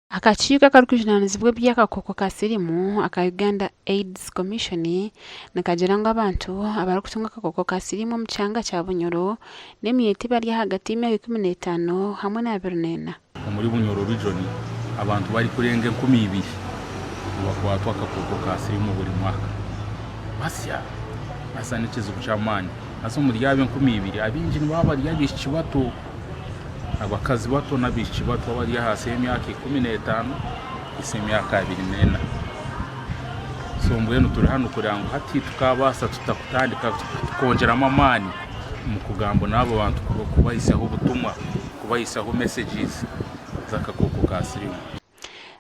Akakiiko akarikujunanizibwa eby'akakooko ka siriimu aka Uganda AIDS Commission nikagira ngu abantu abarikutunga akakooko ka siriimu omu kyanga kya Bunyoro n'emiheto ebari ahagati y'emyaka 15 hamwe na 24. Omuri Bunyoro Region, abantu barikurenga 2000 nibakwatwa akakooko ka siriimu buri mwaka. Basya haza n'ekizibu ky'amaani. Haza omuri abo 2000, abaingi nibaba bari abaishiki bato. Abakazi bato n'abaishiki bato abari ahansi y'emyaka 15 kuhitsya emyaka 24. So mbwenu turi hanu kureba ngu hati tukaabaasa tuta kutandika tukongyeramu amaani omu kugamba n'abo bantu kubahisyaho obutumwa, kubahisyaho messages z'akakooko ka siriimu.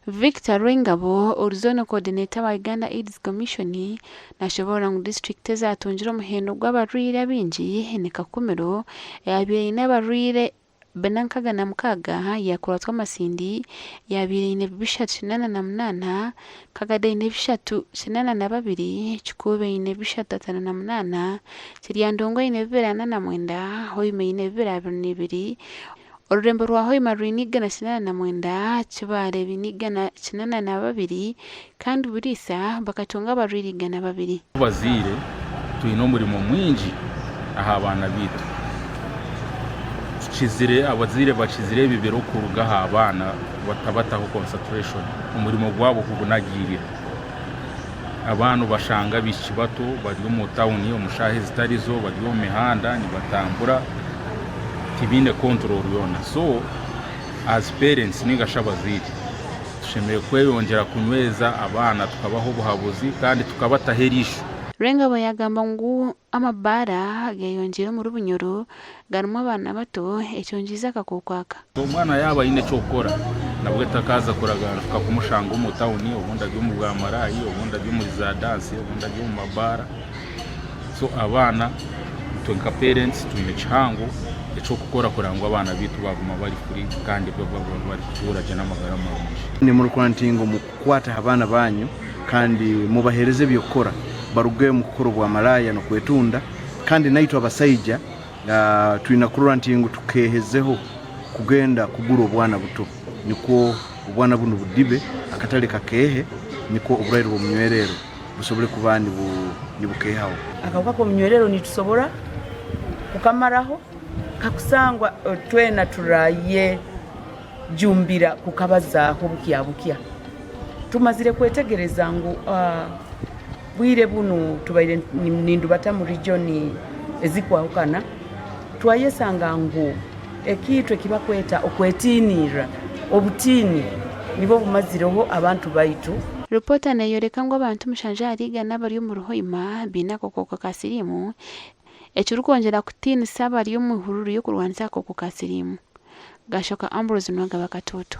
Victor Rwengabo, ori Zonal Coordinator wa Uganda AIDS Commission nashoboorora ngu disiturikiti ezatungire omuhendo gw'abarwaire abaingi ni Kakumiro eyabaire eine abarwaire 466, yakuratwa Masindi eyabaire eine 388, Kagadi eine 382, Kikuube eine 358, Kiryandongo eine 249, Hoima eine 222, Orurembo rwa Hoima rwine 189, Kibaale baine 182 kandi Buliisa bakatunga abarwaire 102. Abazaire twine omurimo mwingi aha baana baitu. Tukizire, abazaire bakizire ebibiro kuruga aha baana batabataho concentration, omurimo gwabo kugunagiirira. Abaana obashanga abaishiki bato bari omu tawuni omu shaaha ezitari zo, bari omu mihanda nibatambura tibaine control yoona. So as parents ninga shi abazaire tushemereire kweyongyera kunyweza abaana tukabaha obuhabuzi kandi tukabataho eriisho. Rwengabo yaagamba ngu amabaara geeyongyeire omuri Bunyoro garimu abaana bato ekyongyize akakooko aka. Omwana yaaba aine eky'okukora nabwe takaaza kuragaanjuka kumushanga omu tawuni obundi ari omu bwamaraayi obundi ari omuri za dansi obundi ari omu mabaara. So abaana itwe nka parents twine kihango eky'okukora kureba ngu abaana baitu baaguma bari free kandi barikutuura gye n'amagara marungi. Nimurikora nti ngu mukukwate aha baana baanyu kandi mubaheereze eby'okukora baruge omu kukora obwamaraaya n'okwetunda kandi naitwe abasaija Twine kurora nti ngu tukehezeho kugenda kugura obwana buto nikwo obwana bunu budibe, akatale kakeehe nikwo oburwaire bw'omunywererro busobole kuba nibukeehaho. Akahuka k'omunywererro nitusobora kukamaraho kakusangwa twena turayejumbira kukabazaaho bukya bukya. Tumazire kwetegereza ngu Bwire bunu tubaire nindubata mu region ezikwahukana, twayesanga ngu ekiitu ekibakweta okwetiinirra, obutiini nibwo bumazireho abantu baitu. Ripoota neeyoreka ngu abantu 7 ahari abari omuri Hoima baine akakooko ka siriimu, ekirikwongyera kutiinisa abari omu hururu y'okurwanisa akakooko ka siriimu. Gashoka Ambrose Nuwagaba Katoto.